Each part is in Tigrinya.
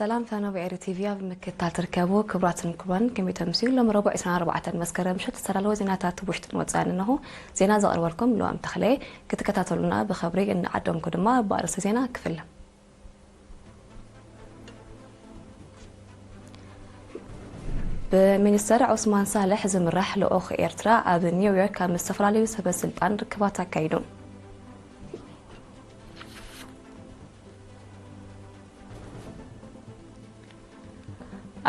ሰላም ፈኖ ብኤሪ ቲቪ ኣብ ምክትታል ትርከቡ ክቡራትን ክቡራን፣ ከመይ ተምስዩ? ሎም ረቡዕ ዕስራን ኣርባዕተን መስከረም ምሽት ዝተዳለወ ዜናታት ውሽጥን ወጻእን እነሆ። ዜና ዘቕርበልኩም ልዋም ተኽለየ። ክትከታተሉና ብኸብሪ እንዓደምኩ ድማ ብኣርእስቲ ዜና ክፍለ። ብሚኒስተር ዑስማን ሳልሕ ዝምራሕ ልኡኽ ኤርትራ ኣብ ኒውዮርክ ካብ ዝተፈላለዩ ሰበ ስልጣን ርክባት ኣካይዱ።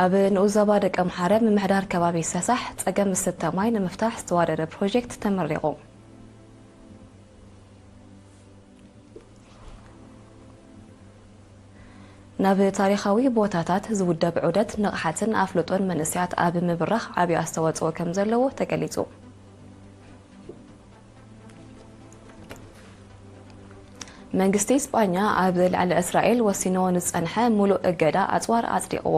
ኣብ ንኡስ ዞባ ደቀምሓረ ምምሕዳር ከባቢ ሰሳሕ ጸገም ዝስተ ማይ ንምፍታሕ ዝተዋደደ ፕሮጀክት ተመሪቑ። ናብ ታሪኻዊ ቦታታት ዝውደብ ዑደት ንቕሓትን ኣፍልጦን መንእሰያት ኣብ ምብራኽ ዓቢ ኣስተዋጽኦ ከም ዘለዎ ተገሊጹ። መንግስቲ ስጳኛ ኣብ ልዕሊ እስራኤል ወሲንዎ ንዝጸንሐ ሙሉእ እገዳ ኣጽዋር ኣጽዲቕዎ።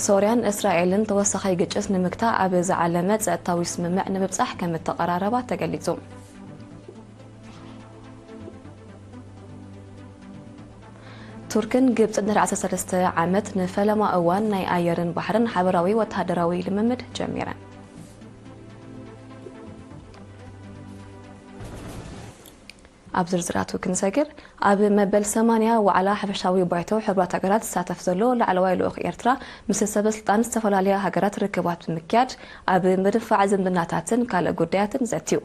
ሶርያን እስራኤልን ተወሳኺ ግጭት ንምግታእ ኣብ ዝዓለመ ጸጥታዊ ስምምዕ ንምብጻሕ ከም እተቐራረባ ተገሊጹ። ቱርክን ግብጽን ድሕሪ ዓሰርተ ሰለስተ ዓመት ንፈለማ እዋን ናይ ኣየርን ባሕርን ሓበራዊ ወተሃደራዊ ልምምድ ጀሚረን። ኣብ ዝርዝራቱ ክንሰግር፣ ኣብ መበል ሰማንያ ዋዕላ ሓፈሻዊ ባይቶ ሕቡራት ሃገራት ዝሳተፍ ዘሎ ላዕለዋይ ልኡኽ ኤርትራ፣ ምስ ሰበ ስልጣን ዝተፈላለያ ሃገራት ርክባት ብምክያድ፣ ኣብ ምድንፋዕ ዝምድናታትን ካልእ ጉዳያትን ዘትዩ።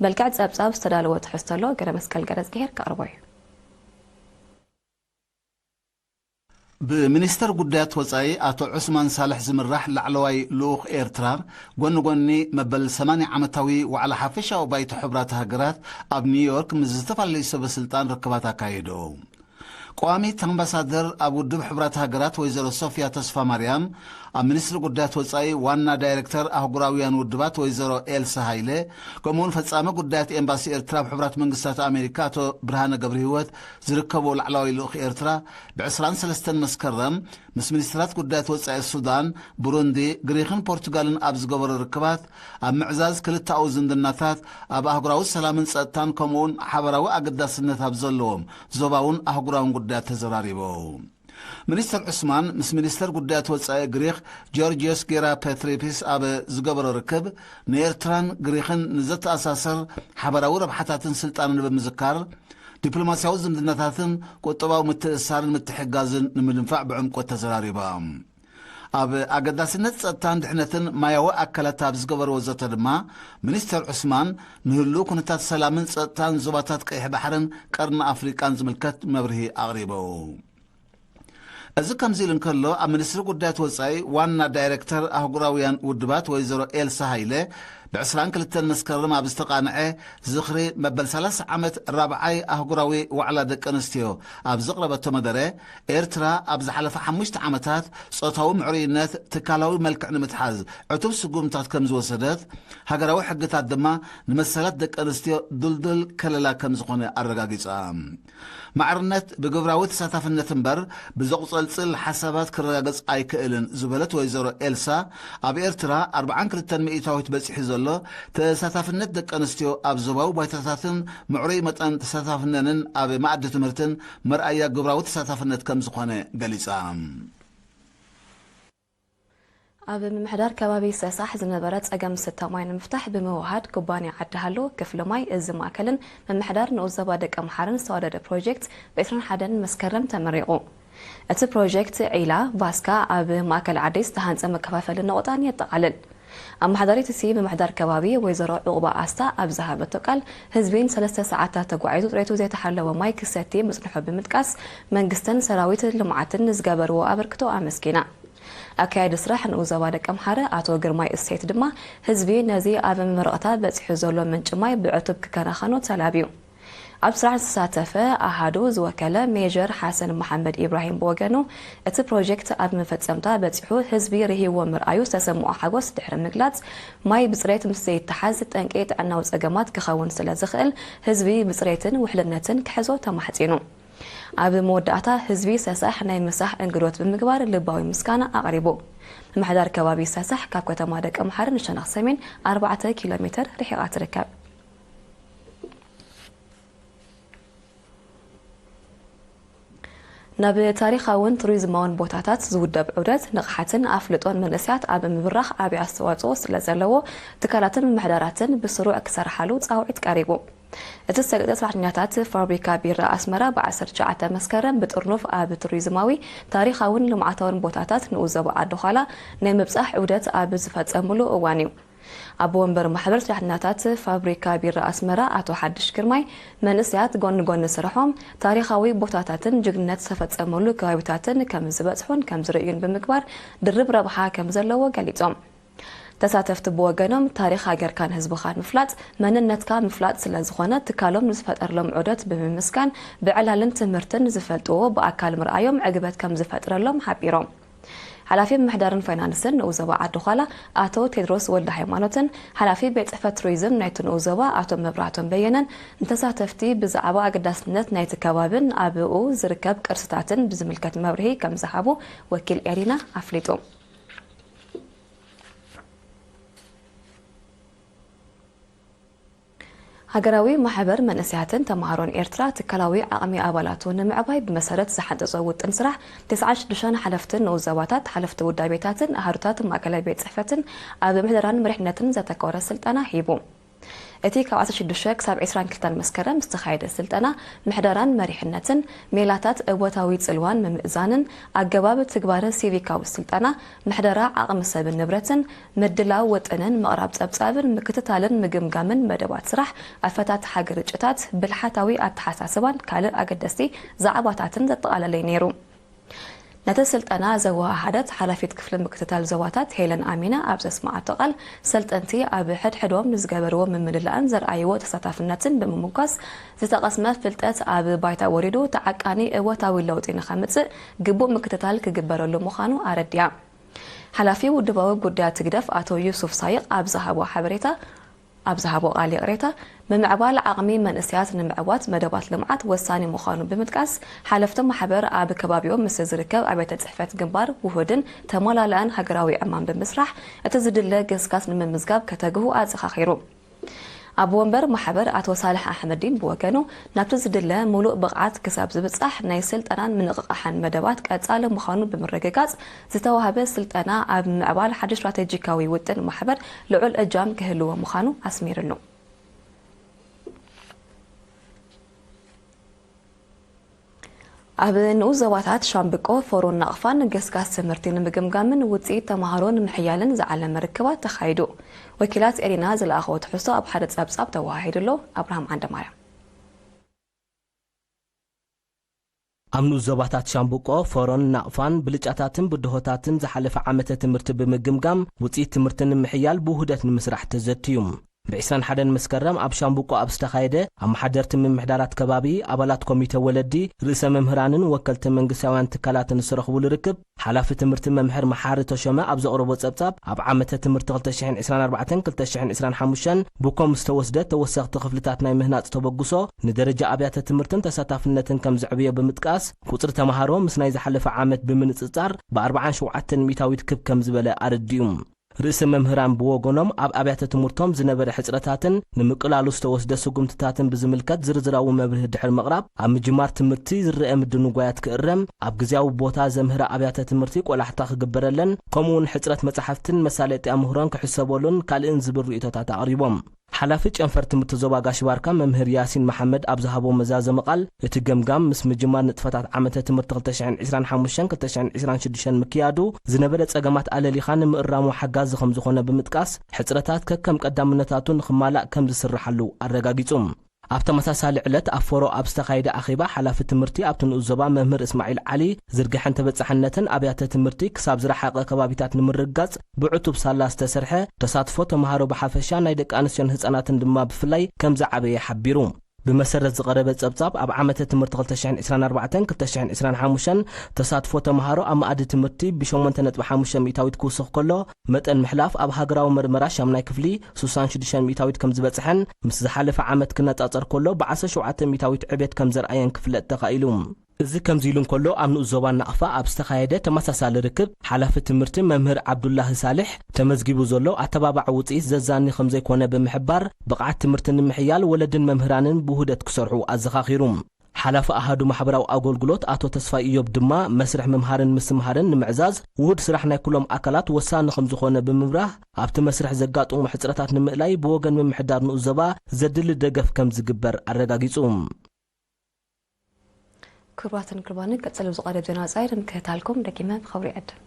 መልክዕ ጸብጻብ ዝተዳለወ ትሕዝቶ ኣሎ፣ ገረ መስቀል ገረዝግሄር ከቕርቦ እዩ። ብሚኒስተር ጉዳያት ወጻኢ ኣቶ ዑስማን ሳልሕ ዝምራሕ ላዕለዋይ ልኡኽ ኤርትራ፣ ጎኒ ጎኒ መበል ሰማንያ ዓመታዊ ዋዕላ ሓፈሻዊ ባይቶ ሕቡራት ሃገራት ኣብ ኒውዮርክ ምስ ዝተፈላለዩ ሰበ ስልጣን ርክባት ኣካየዱ። ቀዋሚት ኣምባሳደር ኣብ ውድብ ሕቡራት ሃገራት ወይዘሮ ሶፊያ ተስፋ ማርያም፣ ኣብ ሚኒስትሪ ጉዳያት ወጻኢ ዋና ዳይሬክተር ኣህጉራውያን ውድባት ወይዘሮ ኤልሳ ሃይለ፣ ከምኡውን ፈጻሚ ጉዳያት ኤምባሲ ኤርትራ ኣብ ሕቡራት መንግስታት ኣሜሪካ ኣቶ ብርሃነ ገብረ ህይወት ዝርከቦ ላዕለዋይ ልኡኽ ኤርትራ፣ ብ ዕስራን ሰለስተን መስከረም ምስ ሚኒስትራት ጉዳያት ወጻኢ ሱዳን፣ ብሩንዲ፣ ግሪኽን ፖርቱጋልን ኣብ ዝገበሮ ርክባት፣ ኣብ ምዕዛዝ ክልተኣዊ ዝምድናታት፣ ኣብ ኣህጉራዊ ሰላምን ጸጥታን፣ ከምኡውን ሓበራዊ ኣገዳስነት ኣብ ዘለዎም ዞባውን ኣህጉራውን ጉዳያት ተዘራሪቡ። ሚኒስተር ዑስማን ምስ ሚኒስተር ጉዳያት ወጻኢ ግሪኽ ጆርጂዮስ ጌራ ፔትሪፒስ ኣብ ዝገበሮ ርክብ፣ ንኤርትራን ግሪኽን ንዘተኣሳሰር ሓበራዊ ረብሓታትን ስልጣንን ብምዝካር፣ ዲፕሎማስያዊ ዝምድናታትን ቁጠባዊ ምትእስሳርን ምትሕግጋዝን ንምድንፋዕ ብዕምቆት ተዘራሪባ። ኣብ ኣገዳስነት ጸጥታን ድሕነትን ማያዊ ኣካላት ኣብ ዝገበርዎ ዘተ ድማ፣ ሚኒስተር ዑስማን ንህሉው ኩነታት ሰላምን ጸጥታን ዞባታት ቀይሕ ባሕርን ቀርኒ ኣፍሪቃን ዝምልከት መብርሂ ኣቕሪቡ። እዚ ከምዚ ኢሉ እንከሎ፣ ኣብ ሚኒስትሪ ጉዳያት ወጻኢ ዋና ዳይሬክተር ኣህጉራውያን ውድባት ወይዘሮ ኤልሳ ሃይለ፣ ብ ዕስራን ክልተን መስከረም ኣብ ዝተቓንዐ ዝኽሪ መበል ሰላሳ ዓመት ራብዓይ ኣህጉራዊ ዋዕላ ደቂ ኣንስትዮ ኣብ ዘቕረበቶ መደረ፣ ኤርትራ ኣብ ዝሓለፈ ሓሙሽተ ዓመታት ጾታዊ ምዕሩይነት ትካላዊ መልክዕ ንምትሓዝ ዕቱብ ስጉምታት ከም ዝወሰደት፣ ሃገራዊ ሕግታት ድማ ንመሰላት ደቂ ኣንስትዮ ድልዱል ከለላ ከም ዝኾነ ኣረጋጊጻ። ማዕርነት ብግብራዊ ተሳታፍነት እምበር ብዘቑጸልጽል ሓሳባት ክረጋገጽ ኣይክእልን ዝበለት ወይዘሮ ኤልሳ፣ ኣብ ኤርትራ ኣርብዓን ክልተን ሚእታዊት በጺሑ ዘሎ ተሳታፍነት ደቂ ኣንስትዮ ኣብ ዞባዊ ባይቶታትን ምዕሩይ መጠን ተሳታፍነንን ኣብ መኣዲ ትምህርትን መርኣያ ግብራዊ ተሳታፍነት ከም ዝኾነ ገሊጻ። ኣብ ምምሕዳር ከባቢ ሰሳሕ ዝነበረ ጸገም ስተ ማይ ንምፍታሕ ብምውሃድ ኩባንያ ዓዲ ሃሎ ክፍሊ ማይ እዚ ማእከልን ምምሕዳር ንኡስ ዞባ ደቀ ምሓርን ዝተዋደደ ፕሮጀክት ብ ዕስራን ሓደን መስከረም ተመሪቑ። እቲ ፕሮጀክት ዒላ ቫስካ ኣብ ማእከል ዓዲ ዝተሃንጸ መከፋፈሊ ነቑጣን የጠቓልል። ኣመሓዳሪት እቲ ምምሕዳር ከባቢ ወይዘሮ ዑቕባ ኣስታ ኣብ ዝሃበቶ ቃል፣ ህዝቢ ንሰለስተ ሰዓታት ተጓዒዙ ጽሬቱ ዘይተሓለወ ማይ ክሰቲ ምጽንሑ ብምጥቃስ፣ መንግስትን ሰራዊት ልምዓትን ንዝገበርዎ ኣበርክቶ ኣመስጊና። ኣካያዲ ስራሕ ንኡስ ዞባ ደቀምሓረ ኣቶ ግርማይ እሴት ድማ፣ ህዝቢ ነዚ ኣብ መመረቕታ በጺሑ ዘሎ ምንጪ ማይ ብዕቱብ ክከናኸኖ ተላብዩ። ኣብ ስራሕ ዝተሳተፈ ኣሃዱ ዝወከለ ሜጀር ሓሰን መሓመድ ኢብራሂም ብወገኑ፣ እቲ ፕሮጀክት ኣብ መፈጸምታ በጺሑ ህዝቢ ርሂዎ ምርኣዩ ዝተሰምዖ ሓጎስ ድሕሪ ምግላጽ፣ ማይ ብጽሬት ምስ ዘይተሓዝ ጠንቂ ጥዕናዊ ጸገማት ክኸውን ስለ ዝኽእል፣ ህዝቢ ብጽሬትን ውሕልነትን ክሕዞ ተማሕጺኑ። ኣብ መወዳእታ፣ ህዝቢ ሰሳሕ ናይ ምሳሕ እንግዶት ብምግባር ልባዊ ምስጋና ኣቕሪቡ። ምምሕዳር ከባቢ ሰሳሕ ካብ ከተማ ደቀምሓረ ንሸነኽ ሰሜን ኣርባዕተ ኪሎ ሜተር ርሒቓ ትርከብ። ናብ ታሪኻውን ቱሪዝማውን ቦታታት ዝውደብ ዑደት ንቕሓትን ኣፍልጦን መንእሰያት ኣብ ምብራኽ ዓቢ ኣስተዋጽኦ ስለ ዘለዎ፣ ትካላትን ምምሕዳራትን ብስሩዕ ክሰርሓሉ ጻውዒት ቀሪቡ። እቲ ዝተገጠ ሰራሕተኛታት ፋብሪካ ቢራ ኣስመራ ብ19 መስከረም ብጥርኑፍ ኣብ ቱሪዝማዊ፣ ታሪኻውን ልምዓታውን ቦታታት ንኡስ ዞባ ዓዲ ዃላ ናይ ምብጻሕ ዑደት ኣብ ዝፈጸምሉ እዋን እዩ። ኣቦ ወንበር ማሕበር ሰራሕተኛታት ፋብሪካ ቢራ ኣስመራ ኣቶ ሓድሽ ግርማይ፣ መንእሰያት ጎኒ ጎኒ ስርሖም ታሪኻዊ ቦታታትን ጅግንነት ዝተፈጸመሉ ከባቢታትን ከም ዝበጽሑን ከም ዝርእዩን ብምግባር ድርብ ረብሓ ከም ዘለዎ ገሊጾም። ተሳተፍቲ ብወገኖም፣ ታሪኽ ሃገርካን ህዝብኻን ምፍላጥ መንነትካ ምፍላጥ ስለ ዝኾነ፣ ትካሎም ንዝፈጠርሎም ዑደት ብምምስጋን፣ ብዕላልን ትምህርትን ዝፈልጥዎ ብኣካል ምርኣዮም ዕግበት ከም ዝፈጥረሎም ሓቢሮም። ሓላፊ ምምሕዳርን ፋይናንስን ንኡስ ዞባ ዓዲ ዃላ ኣቶ ቴድሮስ ወልደ ሃይማኖትን ሓላፊ ቤት ጽሕፈት ቱሪዝም ናይቲ ንኡስ ዞባ ኣቶ መብራህቶም በየነን ንተሳተፍቲ ብዛዕባ ኣገዳስነት ናይቲ ከባብን ኣብኡ ዝርከብ ቅርስታትን ብዝምልከት መብርሂ ከም ዝሃቡ ወኪል ኤሪና ኣፍሊጡ። ሃገራዊ ማሕበር መንእሰያትን ተምሃሮን ኤርትራ ትካላዊ ዓቕሚ ኣባላቱ ንምዕባይ ብመሰረት ዝሓንጸጾ ውጥን ስራሕ፣ ተስዓን ሽዱሽተን ሓለፍትን ንኡስ ዞባታት፣ ሓለፍቲ ውዳቤታትን ኣሃዱታት ማእከላይ ቤት ጽሕፈትን ኣብ ምሕደራን መሪሕነትን ዘተኮረ ስልጠና ሂቡ። እቲ ካብ ዓሰርተ ሽዱሽተ ክሳብ ዕስራን ክልተን መስከረም ዝተኻየደ ስልጠና፣ ምሕደራን መሪሕነትን፣ ሜላታት እወታዊ ጽልዋን ምምእዛንን፣ ኣገባብ ትግባረ ሲቪካዊ ስልጠና፣ ምሕደራ ዓቕሚ ሰብን ንብረትን፣ ምድላው ውጥንን ምቕራብ ጸብጻብን ምክትታልን ምግምጋምን መደባት ስራሕ፣ ኣፈታትሓ ግርጭታት፣ ብልሓታዊ ኣተሓሳስባን ካልእ ኣገደስቲ ዛዕባታትን ዘጠቓለለ እዩ ነይሩ። ነቲ ስልጠና ዘወሃሃደት ሓላፊት ክፍሊ ምክትታል ዞባታት ሄለን ኣሚና ኣብ ዘስመዓቶ ቃል፣ ሰልጠንቲ ኣብ ሕድሕዶም ንዝገበርዎ ምምልላእን ዘርኣይዎ ተሳታፍነትን ብምምጓስ፣ ዝተቐስመ ፍልጠት ኣብ ባይታ ወሪዱ ተዓቃኒ እወታዊ ለውጢ ንኸምጽእ ግቡእ ምክትታል ክግበረሉ ምዃኑ ኣረዲኣ። ሓላፊ ውድባዊ ጉዳያት ህግደፍ ኣቶ ዩሱፍ ሳይቕ ኣብ ዝሃቦ ሓበሬታ፣ ኣብ ዝሃቦ ቃል ይቕሬታ፣ ምምዕባል ዓቕሚ መንእሰያት ንምዕዋት መደባት ልምዓት ወሳኒ ምዃኑ ብምጥቃስ፣ ሓለፍቲ ማሕበር ኣብ ከባቢኦም ምስ ዝርከብ ኣብያተ ጽሕፈት ግንባር ውሁድን ተመላላእን ሃገራዊ ዕማም ብምስራሕ፣ እቲ ዝድለ ገስጋስ ንምምዝጋብ ከተግሁ ኣዘኻኺሩ። ኣቦ ወንበር ማሕበር ኣቶ ሳልሕ ኣሕመዲን ብወገኑ፣ ናብቲ ዝድለ ምሉእ ብቕዓት ክሳብ ዝብጻሕ ናይ ስልጠናን ምንቕቓሕን መደባት ቀጻሊ ምዃኑ ብምርግጋጽ፣ ዝተዋህበ ስልጠና ኣብ ምምዕባል ሓደ ስትራቴጂካዊ ውጥን ማሕበር ልዑል እጃም ክህልዎ ምዃኑ ኣስሚርሉ። ኣብ ንኡስ ዞባታት ሻምብቆ፣ ፎሮን ናቕፋን ገስጋስ ትምህርቲ ንምግምጋምን ውጽኢት ተምሃሮ ንምሕያልን ዝዓለመ ርክባት ተኻይዱ። ወኪላት ኤሪና ዝለኣኸዎ ትሕዝቶ ኣብ ሓደ ጸብጻብ ተወሃሂዱ ኣሎ። ኣብርሃም ዓንደማርያም። ኣብ ንኡስ ዞባታት ሻምብቆ፣ ፎሮን ናቕፋን ብልጫታትን ብድሆታትን ዝሓለፈ ዓመተ ትምህርቲ ብምግምጋም፣ ውጽኢት ትምህርቲ ንምሕያል ብውህደት ንምስራሕ ተዘትዩ። ብ21 መስከረም ኣብ ሻምብቆ ኣብ ዝተኻየደ፣ ኣመሓደርቲ ምምሕዳራት ከባቢ፣ ኣባላት ኮሚተ ወለዲ፣ ርእሰ መምህራንን ወከልቲ መንግስታውያን ትካላትን ዝተረኽቡሉ ርክብ፣ ሓላፊ ትምህርቲ መምህር መሓሪ ተሾመ ኣብ ዘቕረቦ ጸብጻብ፣ ኣብ ዓመተ ትምህርቲ ክልተ ሽሕን ዕስራን ኣርባዕተን ክልተ ሽሕን ዕስራን ሓሙሽተን ብኮም ዝተወስደ ተወሰኽቲ ክፍልታት ናይ ምህናጽ ተበግሶ፣ ንደረጃ ኣብያተ ትምህርትን ተሳታፍነትን ከም ዘዕብዮ ብምጥቃስ፣ ቁጽሪ ተማሃሮ ምስ ናይ ዝሓለፈ ዓመት ብምንጽጻር ብ ኣርባዓን ሸውዓተን ሚእታዊት ክብ ከም ዝበለ ኣረዲኡ። ርእሰ መምህራን ብወገኖም፣ ኣብ ኣብያተ ትምህርቶም ዝነበረ ሕጽረታትን ንምቅላሉ ዝተወስደ ስጉምትታትን ብዝምልከት ዝርዝራዊ መብርሂ ድሕሪ ምቕራብ፣ ኣብ ምጅማር ትምህርቲ ዝረአ ምድንጓያት ክእረም፣ ኣብ ግዝያዊ ቦታ ዘምህራ ኣብያተ ትምህርቲ ቆላሕታ ክግበረለን፣ ከምኡ'ውን ሕጽረት መጻሕፍትን መሳለጥያ ምህሮን ክሕሰበሉን ካልእን ዝብል ርእይቶታት ኣቕሪቦም። ሓላፊ ጨንፈር ትምህርቲ ዞባ ጋሽ ባርካ መምህር ያሲን መሓመድ ኣብ ዝሃቦ መዛዘሚ ቃል፣ እቲ ገምጋም ምስ ምጅማር ንጥፈታት ዓመተ ትምህርቲ ክልተ ሽሕን ዕስራን ሓሙሽተን ክልተ ሽሕን ዕስራን ሽዱሽተን ምክያዱ፣ ዝነበረ ጸገማት ኣለሊኻ ንምእራሙ ሓጋዚ ከም ዝኾነ ብምጥቃስ፣ ሕጽረታት ከከም ቀዳምነታቱ ንኽማላእ ከም ዝስርሓሉ ኣረጋጊጹ። ኣብ ተመሳሳሊ ዕለት ኣብ ፎሮ ኣብ ዝተኻየደ ኣኼባ፣ ሓላፊ ትምህርቲ ኣብቲ ንኡስ ዞባ መምህር እስማዒል ዓሊ፣ ዝርግሐን ተበጻሕነትን ኣብያተ ትምህርቲ ክሳብ ዝረሓቐ ከባቢታት ንምርግጋጽ ብዕቱብ ሳላ ዝተሰርሐ፣ ተሳትፎ ተመሃሮ ብሓፈሻ ናይ ደቂ ኣንስትዮን ህጻናትን ድማ ብፍላይ ከም ዝዓበየ ሓቢሩ። ብመሰረት ዝቐረበ ጸብጻብ፣ ኣብ ዓመተ ትምህርቲ ክልተ ሽሕን ዕስራን ኣርባዕተን ክልተ ሽሕን ዕስራን ሓሙሽተን ተሳትፎ ተመሃሮ ኣብ መኣዲ ትምህርቲ ብሸሞንተ ነጥቢ ሓሙሽተ ሚእታዊት ክውስኽ ከሎ፣ መጠን ምሕላፍ ኣብ ሃገራዊ መርመራ ሻምናይ ክፍሊ ሱሳን ሽዱሽተ ሚእታዊት ከም ዝበጽሐን፣ ምስ ዝሓለፈ ዓመት ክነጻጸር ከሎ ብዓሰርተ ሸውዓተ ሚእታዊት ዕቤት ከም ዘርኣየን ክፍለጥ ተኻኢሉ። እዚ ከምዚ ኢሉ እንከሎ፣ ኣብ ንኡስ ዞባ ናቕፋ ኣብ ዝተኻየደ ተመሳሳሊ ርክብ፣ ሓላፊ ትምህርቲ መምህር ዓብዱላሂ ሳልሕ፣ ተመዝጊቡ ዘሎ ኣተባባዒ ውጽኢት ዘዛኒ ከም ዘይኮነ ብምሕባር፣ ብቕዓት ትምህርቲ ንምሕያል ወለድን መምህራንን ብውህደት ክሰርሑ ኣዘኻኺሩ። ሓላፊ ኣሃዱ ማሕበራዊ ኣገልግሎት ኣቶ ተስፋይ እዮብ ድማ፣ መስርሕ ምምሃርን ምስምሃርን ንምዕዛዝ ውሁድ ስራሕ ናይ ኩሎም ኣካላት ወሳኒ ከም ዝኾነ ብምብራህ፣ ኣብቲ መስርሕ ዘጋጥሙ ሕጽረታት ንምእላይ ብወገን ምምሕዳር ንኡስ ዞባ ዘድሊ ደገፍ ከም ዝግበር ኣረጋጊጹ። ክቡራትን ክቡራንን፣ ቀጽሉ ዝቐርብ ዜና ወጻኢ ንምክትታልኩም ደጊመ ብኽብሪ ይዕድም።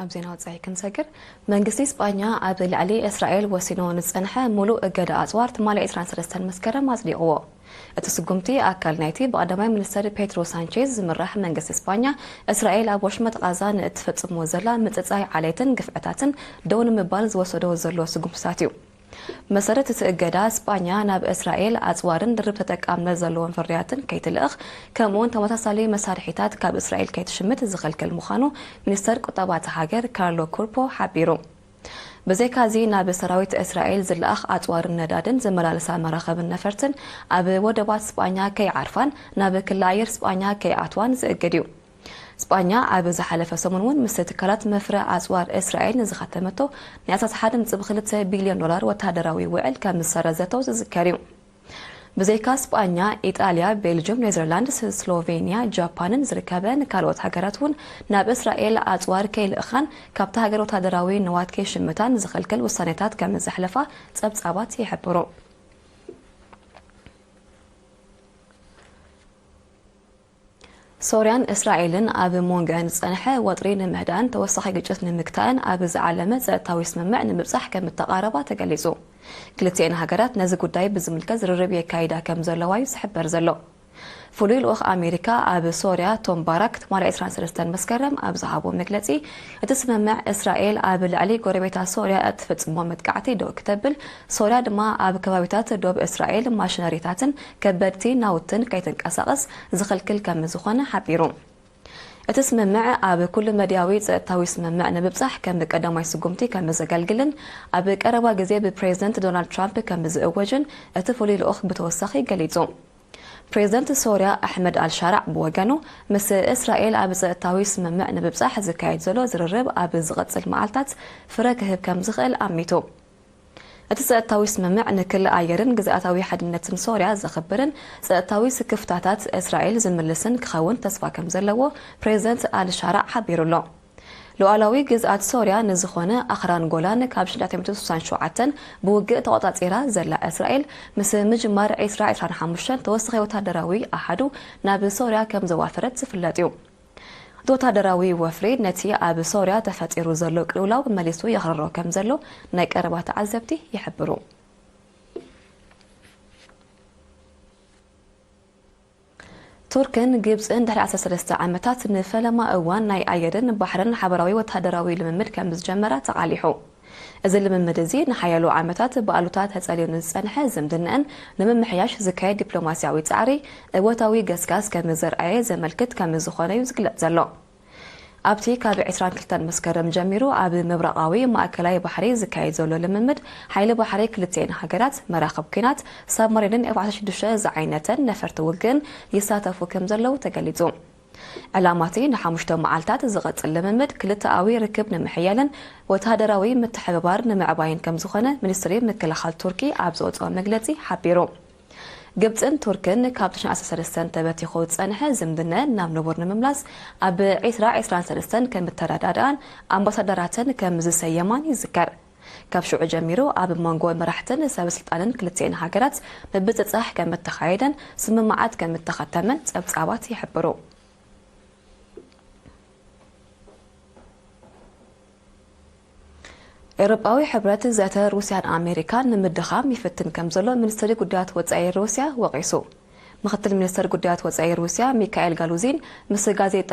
ኣብ ዜና ወጻኢ ክንሰግር፣ መንግስቲ ስጳኛ ኣብ ልዕሊ እስራኤል ወሲኑ ንዝጸንሐ ሙሉእ እገዳ ኣጽዋር ትማሊ ዕስራን ሰለስተን መስከረም ኣጽዲቕዎ። እቲ ስጉምቲ ኣካል ናይቲ ብቐዳማይ ሚኒስተር ፔድሮ ሳንቼዝ ዝምራሕ መንግስቲ ስጳኛ፣ እስራኤል ኣብ ወሽመጥ ቓዛ ንእትፈጽሞ ዘላ ምጽጻይ ዓሌትን ግፍዕታትን ደው ንምባል ዝወሰዶ ዘሎ ስጉምትታት እዩ። መሰረት እቲ እገዳ፣ ስጳኛ ናብ እስራኤል ኣጽዋርን ድርብ ተጠቃምነት ዘለዎም ፍርያትን ከይትልእኽ፣ ከምኡውን ተመሳሳሊ መሳርሒታት ካብ እስራኤል ከይትሽምት ዝኸልክል ምዃኑ ሚኒስተር ቁጠባ እታ ሃገር ካርሎ ኩርፖ ሓቢሩ። ብዘይካዚ፣ ናብ ሰራዊት እስራኤል ዝለኣኽ ኣጽዋርን ነዳድን ዝመላለሳ መራኸብን ነፈርትን ኣብ ወደባት ስጳኛ ከይዓርፋን ናብ ክሊ ኣየር ስጳኛ ከይኣትዋን ዝእግድ እዩ። ስጳኛ ኣብ ዝሓለፈ ሰሙን እውን ምስ ትካላት መፍረ ኣጽዋር እስራኤል ንዝኸተመቶ ናይ ኣስታት ሓደ ነጥቢ ክልተ ቢልዮን ዶላር ወተሃደራዊ ውዕል ከም ዝሰረዘቶ ዝዝከር እዩ። ብዘይካ ስጳኛ፣ ኢጣልያ፣ ቤልጅየም፣ ኔዘርላንድስ፣ ስሎቬንያ፣ ጃፓንን ዝርከበን ካልኦት ሃገራት እውን ናብ እስራኤል ኣጽዋር ከይልእኻን ካብታ ሃገር ወተሃደራዊ ንዋት ከይሽምታን ዝኸልክል ውሳኔታት ከም ዘሕለፋ ጸብጻባት ይሕብሩ። ሶርያን እስራኤልን ኣብ መንጎኣን ዝጸንሐ ወጥሪ ንምህዳእን ተወሳኺ ግጭት ንምግታእን ኣብ ዝዓለመ ጸጥታዊ ስምምዕ ንምብጻሕ ከም እተቓረባ ተገሊጹ። ክልቲኤን ሃገራት ነዚ ጉዳይ ብዝምልከት ዝርርብ የካይዳ ከም ዘለዋ እዩ ዝሕበር ዘሎ። ፍሉይ ልኡኽ ኣሜሪካ ኣብ ሶርያ ቶም ባራክ ትማሊ ዕስራን ሰለስተን መስከረም ኣብ ዝሃቦ መግለጺ፣ እቲ ስምምዕ እስራኤል ኣብ ልዕሊ ጎረቤታ ሶርያ እትፍጽሞ መጥቃዕቲ ደው ክተብል፣ ሶርያ ድማ ኣብ ከባቢታት ዶብ እስራኤል ማሽነሪታትን ከበድቲ ናውትን ከይትንቀሳቐስ ዝኽልክል ከም ዝኾነ ሓቢሩ። እቲ ስምምዕ ኣብ ኩሉ መድያዊ ጸጥታዊ ስምምዕ ንምብጻሕ ከም ቀዳማይ ስጉምቲ ከም ዘገልግልን ኣብ ቀረባ ግዜ ብፕሬዝደንት ዶናልድ ትራምፕ ከም ዝእወጅን እቲ ፍሉይ ልኡኽ ብተወሳኺ ገሊጹ። ፕሬዝደንት ሶርያ ኣሕመድ ኣልሻራዕ ብወገኑ፣ ምስ እስራኤል ኣብ ጸጥታዊ ስምምዕ ንምብጻሕ ዝካየድ ዘሎ ዝርርብ ኣብ ዝቐጽል መዓልታት ፍረ ክህብ ከም ዝኽእል ኣሚቱ። እቲ ጸጥታዊ ስምምዕ ንክሊ ኣየርን ግዝኣታዊ ሓድነትን ሶርያ ዘኽብርን ጸጥታዊ ስክፍታታት እስራኤል ዝምልስን ክኸውን ተስፋ ከም ዘለዎ ፕሬዝደንት ኣልሻራዕ ሓቢሩ ኣሎ። ሉዓላዊ ግዝኣት ሶርያ ንዝኾነ ኣኽራን ጎላን ካብ ሽሕን ትሽዓተ ሚእትን ስሳን ሸውዓተን ብውግእ ተቖጻጺራ ዘላ እስራኤል፣ ምስ ምጅማር ዕስራ ዕስራን ሓሙሽተን ተወሳኺ ወታደራዊ ኣሃዱ ናብ ሶርያ ከም ዘዋፈረት ዝፍለጥ እዩ። እቲ ወታደራዊ ወፍሪ ነቲ ኣብ ሶርያ ተፈጢሩ ዘሎ ቅልውላው መሊሱ የኽርሮ ከም ዘሎ ናይ ቀረባ ተዓዘብቲ ይሕብሩ። ቱርክን ግብጽን ድሕሪ ዓሰርተ ሰለስተ ዓመታት ንፈለማ እዋን ናይ ኣየርን ባሕርን ሓበራዊ ወተሃደራዊ ልምምድ ከም ዝጀመራ ተቓሊሑ። እዚ ልምምድ እዚ ንሓያሎ ዓመታት ብኣሉታ ተጸልዩ ንዝጸንሐ ዝምድናኣን ንምምሕያሽ ዝካየድ ዲፕሎማስያዊ ጻዕሪ እወታዊ ገስጋስ ከም ዘርኣየ ዘመልክት ከም ዝኾነ እዩ ዝግለጽ ዘሎ። ኣብቲ ካብ ዕስራን ክልተን መስከረም ጀሚሩ ኣብ ምብራቓዊ ማእከላይ ባሕሪ ዝካየድ ዘሎ ልምምድ ሓይሊ ባሕሪ ክልቲኤን ሃገራት፣ መራኽብ ኲናት፣ ሳብማሪንን ኤፍ ዓሰርተ ሽዱሽተ ዝዓይነተን ነፈርቲ ውግእን ይሳተፉ ከም ዘለዉ ተገሊጹ። ዕላማ እቲ ንሓሙሽተ መዓልታት ዝቐጽል ልምምድ ክልተኣዊ ርክብ ንምሕያልን ወተሃደራዊ ምትሕብባር ንምዕባይን ከም ዝኾነ ሚኒስትሪ ምክልኻል ቱርኪ ኣብ ዘውጽኦ መግለጺ ሓቢሩ። ግብጽን ቱርክን ካብ ትሽዓተ ዓሰርተ ሰለስተን ተበቲኹ ዝጸንሐ ዝምድነን ናብ ንቡር ንምምላስ ኣብ ዕስራ ዕስራን ሰለስተን ከም እተረዳድኣን ኣምባሳደራተን ከም ዝሰየማን ይዝከር። ካብ ሽዑ ጀሚሩ ኣብ መንጎ መራሕትን ሰብ ስልጣንን ክልቲኤን ሃገራት ምብጽጻሕ ከም እተኻየደን ስምምዓት ከም እተኸተመን ጸብጻባት ይሕብሩ። ኤውሮጳዊ ሕብረት ዘተ ሩስያን ኣሜሪካን ንምድኻም ይፍትን ከም ዘሎ ሚኒስትሪ ጉዳያት ወጻኢ ሩስያ ወቒሱ። ምኽትል ሚኒስትር ጉዳያት ወጻኢ ሩስያ ሚካኤል ጋሉዚን ምስ ጋዜጣ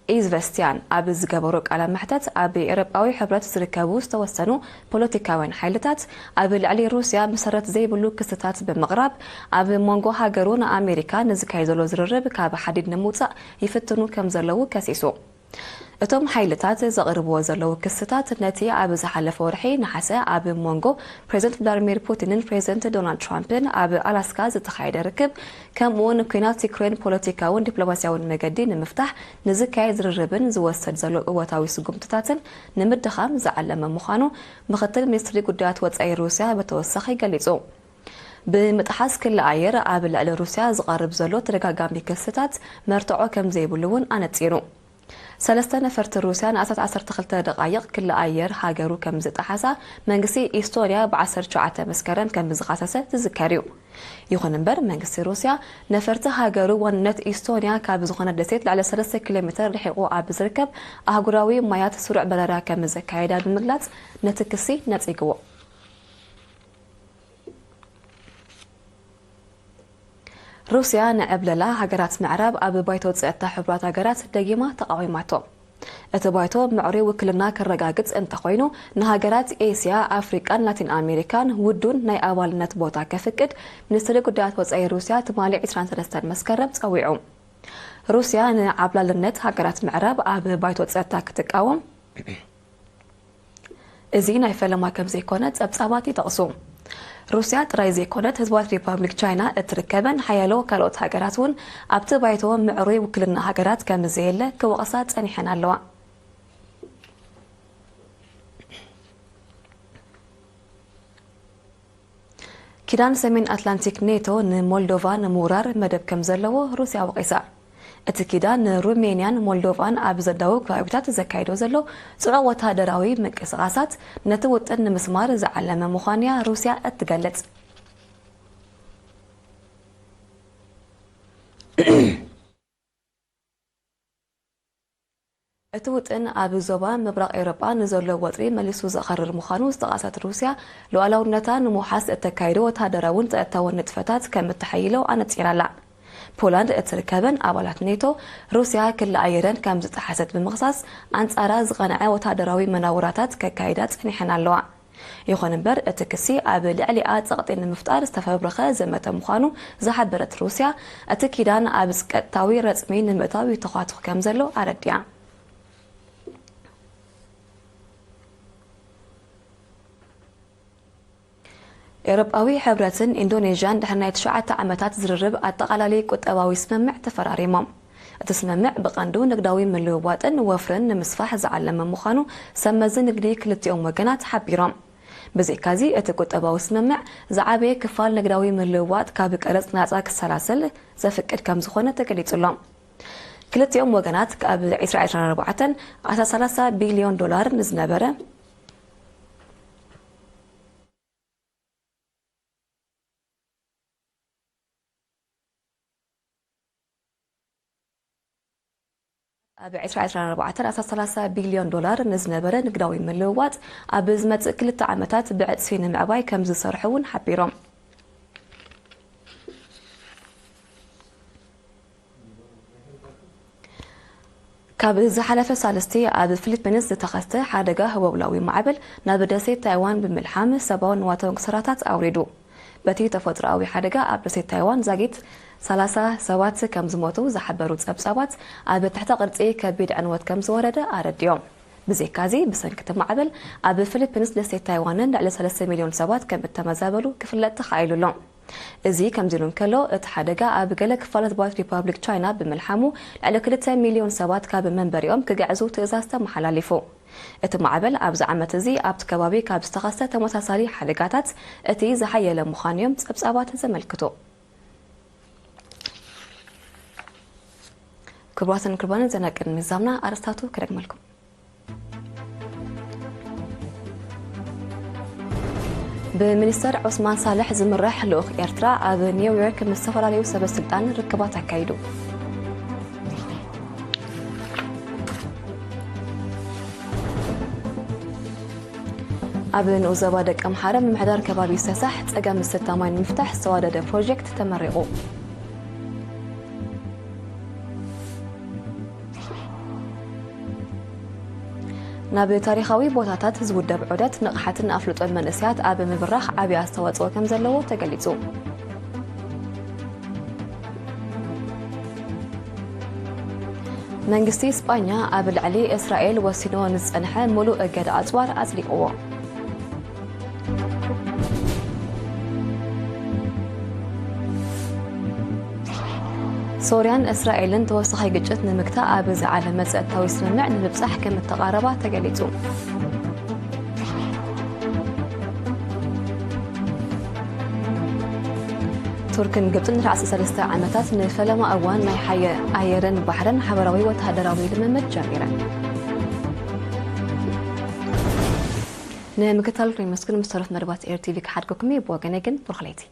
ኢዝቨስቲያን ኣብ ዝገበሮ ቃለ መሕተት፣ ኣብ ኤውሮጳዊ ሕብረት ዝርከቡ ዝተወሰኑ ፖለቲካውያን ሓይልታት ኣብ ልዕሊ ሩስያ መሰረት ዘይብሉ ክስታት ብምቕራብ፣ ኣብ መንጎ ሃገሩን ኣሜሪካ ንዝካየድ ዘሎ ዝርርብ ካብ ሓዲድ ንምውጻእ ይፍትኑ ከም ዘለዉ ከሲሱ። እቶም ሓይልታት ዘቕርብዎ ዘለዉ ክስታት፣ ነቲ ኣብ ዝሓለፈ ወርሒ ነሓሰ ኣብ መንጎ ፕሬዚደንት ቭላድሚር ፑቲንን ፕሬዚደንት ዶናልድ ትራምፕን ኣብ ኣላስካ ዝተኻየደ ርክብ፣ ከምኡ'ውን ኲናት ዩክሬን ፖለቲካውን ዲፕሎማስያውን መገዲ ንምፍታሕ ንዝካየድ ዝርርብን ዝወሰድ ዘሎ እወታዊ ስጉምትታትን ንምድኻም ዝዓለመ ምዃኑ ምኽትል ሚኒስትሪ ጉዳያት ወጻኢ ሩስያ ብተወሳኺ ገሊጹ። ብምጥሓስ ክሊ ኣየር ኣብ ልዕሊ ሩስያ ዝቐርብ ዘሎ ተደጋጋሚ ክስታት መርትዖ ከም ዘይብሉ እውን ኣነጺሩ። ሰለስተ ነፈርቲ ሩስያ ንኣስታት ዓሰርተ ክልተ ደቓይቕ ክሊ ኣየር ሃገሩ ከም ዝጠሓሳ መንግስቲ ኢስቶንያ ብ ዓሰርተ ትሽዓተ መስከረም ከም ዝኸሰሰ ዝዝከር እዩ። ይኹን እምበር፣ መንግስቲ ሩስያ ነፈርቲ ሃገሩ ዋንነት ኢስቶንያ ካብ ዝኾነ ደሴት ልዕሊ ሰለስተ ኪሎ ሜትር ርሒቑ ኣብ ዝርከብ ኣህጉራዊ ማያት ስሩዕ በረራ ከም ዘካየዳ ብምግላጽ ነቲ ክሲ ነጺግዎ። ሩስያ ንዕብለላ ሃገራት ምዕራብ ኣብ ባይቶ ጸጥታ ሕቡራት ሃገራት ደጊማ ተቓዊማቶ። እቲ ባይቶ ምዕሩይ ውክልና ከረጋግጽ እንተኾይኑ፣ ንሃገራት ኤስያ፣ ኣፍሪቃን ላቲን ኣሜሪካን ውዱን ናይ ኣባልነት ቦታ ከፍቅድ ሚኒስትሪ ጉዳያት ወጻኢ ሩስያ ትማሊ ዕስራን ሰለስተን መስከረም ጸዊዑ። ሩስያ ንዓብላልነት ሃገራት ምዕራብ ኣብ ባይቶ ጸጥታ ክትቃወም እዚ ናይ ፈለማ ከም ዘይኮነ ጸብጻባት ይጠቕሱ። ሩስያ ጥራይ ዘይኮነት፣ ህዝባዊት ሪፓብሊክ ቻይና እትርከበን ሓያሎ ካልኦት ሃገራት እውን ኣብቲ ባይቶ ምዕሩይ ውክልና ሃገራት ከም ዘየለ ክወቕሳ ጸኒሐን ኣለዋ። ኪዳን ሰሜን ኣትላንቲክ ኔቶ ንሞልዶቫ ንምውራር መደብ ከም ዘለዎ ሩስያ ወቒሳ። እቲ ኪዳን ንሩሜንያን ሞልዶቫን ኣብ ዘዳውብ ከባቢታት ዘካይዶ ዘሎ ጽዑቕ ወተሃደራዊ ምንቅስቓሳት ነቲ ውጥን ንምስማር ዝዓለመ ምዃኑ'ያ ሩስያ እትገልጽ። እቲ ውጥን ኣብ ዞባ ምብራቕ ኤውሮጳ ንዘሎ ወጥሪ መሊሱ ዘኸርር ምዃኑ ዝጠቐሰት ሩስያ፣ ሉዓላውነታ ንምውሓስ እተካይዶ ወተሃደራውን ጸጥታውን ንጥፈታት ከም እተሐይሎ ኣነጺራ ኣላ። ፖላንድ እትርከበን ኣባላት ኔቶ፣ ሩስያ ክሊ ኣየረን ከም ዝጠሓሰት ብምኽሳስ፣ ኣንጻራ ዝቐንዐ ወተሃደራዊ መናውራታት ከካይዳ ጸኒሐን ኣለዋ። ይኹን እምበር፣ እቲ ክሲ ኣብ ልዕሊኣ ጸቕጢ ንምፍጣር ዝተፈብረኸ ዘመተ ምዃኑ ዝሓበረት ሩስያ፣ እቲ ኪዳን ኣብ ቀጥታዊ ረጽሚ ንምእታው ይተዃትኹ ከም ዘሎ ኣረዲኣ። ኤውሮጳዊ ሕብረትን ኢንዶኔዥያን ድሕሪ ናይ ትሽዓተ ዓመታት ዝርርብ ኣጠቓላሊ ቁጠባዊ ስምምዕ ተፈራሪሞም። እቲ ስምምዕ ብቐንዱ ንግዳዊ ምልውዋጥን ወፍርን ንምስፋሕ ዝዓለመ ምዃኑ ሰብ መዚ ንግዲ ክልቲኦም ወገናት ሓቢሮም። ብዘይካዚ፣ እቲ ቁጠባዊ ስምምዕ ዝዓበየ ክፋል ንግዳዊ ምልውዋጥ ካብ ቀረጽ ናጻ ክሰላሰል ዘፍቅድ ከም ዝኾነ ተገሊጹ ኣሎ። ክልቲኦም ወገናት ካብ ዕስራ ዕስራን ኣርባዕተን ኣስታት ሰላሳ ቢልዮን ዶላር ንዝነበረ ኣብ ዕስራ ዕስራን ኣርባዕተን ኣስታት ሰላሳ ቢልዮን ዶላር ንዝነበረ ንግዳዊ ምልውዋጥ፣ ኣብ ዝመጽእ ክልተ ዓመታት ብዕጽፊ ንምዕባይ ከም ዝሰርሑ እውን ሓቢሮም። ካብ ዝሓለፈ ሳልስቲ ኣብ ፊሊፒንስ ዝተኸስተ ሓደጋ ህቦብላዊ ማዕበል ናብ ደሴት ታይዋን ብምልሓም ሰብኣውን ንዋታውን ክሳራታት ኣውሪዱ። በቲ ተፈጥሮኣዊ ሓደጋ ኣብ ደሴት ታይዋን ዛጊት ሰላሳ ሰባት ከም ዝሞቱ ዝሓበሩ ጸብጻባት፣ ኣብ ትሕተ ቅርጺ ከቢድ ዕንወት ከም ዝወረደ ኣረዲኦም። ብዘይካዚ፣ ብሰንኪ እቲ ማዕበል ኣብ ፊሊፒንስ ደሴት ታይዋንን ልዕሊ ሰለስተ ሚልዮን ሰባት ከም እተመዛበሉ ክፍለጥ ተኻኢሉ ኣሎ። እዚ ከምዚ ኢሉ እንከሎ፣ እቲ ሓደጋ ኣብ ገለ ክፋላት ህዝባዊት ሪፓብሊክ ቻይና ብምልሓሙ፣ ልዕሊ ክልተ ሚልዮን ሰባት ካብ መንበሪኦም ክግዕዙ ትእዛዝ ተመሓላሊፉ። እቲ ማዕበል ኣብዚ ዓመት እዚ ኣብቲ ከባቢ ካብ ዝተኸስተ ተመሳሳሊ ሓደጋታት እቲ ዝሓየለ ምዃኑ እዮም ጸብጻባት ዘመልክቱ። ክቡራትን ክቡራንን፣ ዜና ቅድሚ ምዛምና ኣርእስታቱ ክደግመልኩም። ብሚኒስተር ዑስማን ሳልሕ ዝምራሕ ልኡኽ ኤርትራ ኣብ ኒውዮርክ ምስ ዝተፈላለዩ ሰበ ስልጣን ርክባት ኣካይዱ። ኣብ ንኡስ ዞባ ደቀምሓረ ምምሕዳር ከባቢ ሰሳሕ ጸገም ዝስተ ማይ ንምፍታሕ ዝተዋደደ ፕሮጀክት ተመሪቑ። ናብ ታሪኻዊ ቦታታት ዝውደብ ዑደት ንቕሓትን ኣፍልጦን መንእሰያት ኣብ ምብራኽ ዓቢ ኣስተዋጽኦ ከም ዘለዎ ተገሊጹ። መንግስቲ ስጳኛ ኣብ ልዕሊ እስራኤል ወሲንዎ ንዝጸንሐ ምሉእ እገዳ ኣጽዋር ኣጽዲቕዎ። ሶርያን እስራኤልን ተወሳኺ ግጭት ንምግታእ ኣብ ዝዓለመ ጸጥታዊ ስምምዕ ንምብጻሕ ከም እተቓረባ ተገሊጹ። ቱርክን ግብጽን ንዓሰርተ ሰለስተ ዓመታት ንፈለማ እዋን ናይ ሓየ-፣ ኣየርን ባሕርን ሓበራዊ ወተሃደራዊ ልምምድ ጀሚረን። ንምክትታልኩም የመስግን። ምስ ተረፍ መደባት ኤር ቲቪ ክሓድገኩም እየ። ብወገነይ ግን ብሩኽ ለይቲ።